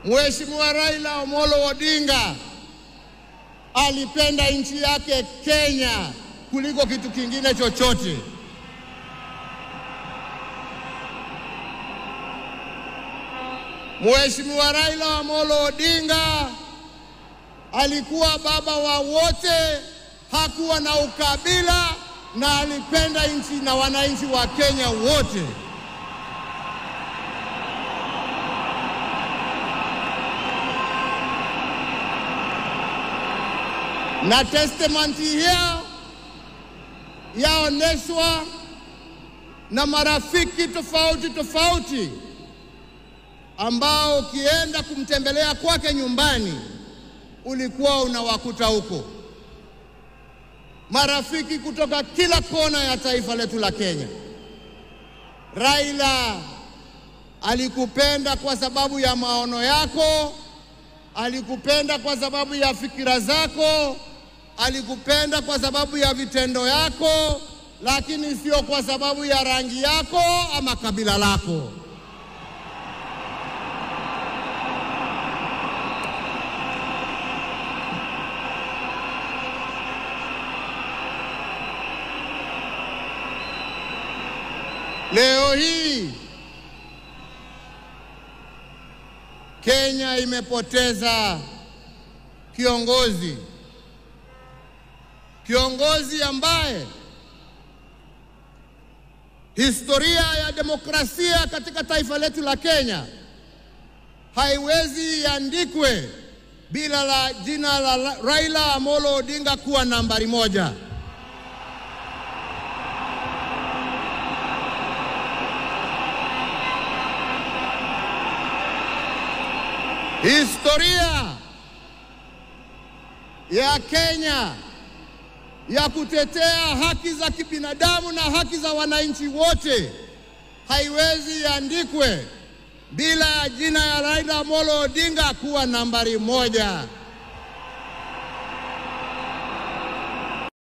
Mheshimiwa Raila Amolo Odinga alipenda nchi yake Kenya kuliko kitu kingine chochote. Mheshimiwa Raila Amolo Odinga alikuwa baba wa wote, hakuwa na ukabila na alipenda nchi na wananchi wa Kenya wote. Na testament hiyo yaoneshwa na marafiki tofauti tofauti ambao ukienda kumtembelea kwake nyumbani ulikuwa unawakuta huko. Marafiki kutoka kila kona ya taifa letu la Kenya. Raila alikupenda kwa sababu ya maono yako, alikupenda kwa sababu ya fikira zako, alikupenda kwa sababu ya vitendo yako, lakini sio kwa sababu ya rangi yako ama kabila lako. Leo hii Kenya imepoteza kiongozi. Kiongozi ambaye historia ya demokrasia katika taifa letu la Kenya haiwezi iandikwe bila la jina la Raila Amolo Odinga kuwa nambari moja. Historia ya Kenya ya kutetea haki za kibinadamu na haki za wananchi wote haiwezi iandikwe bila ya jina ya Raila Amolo Odinga kuwa nambari moja.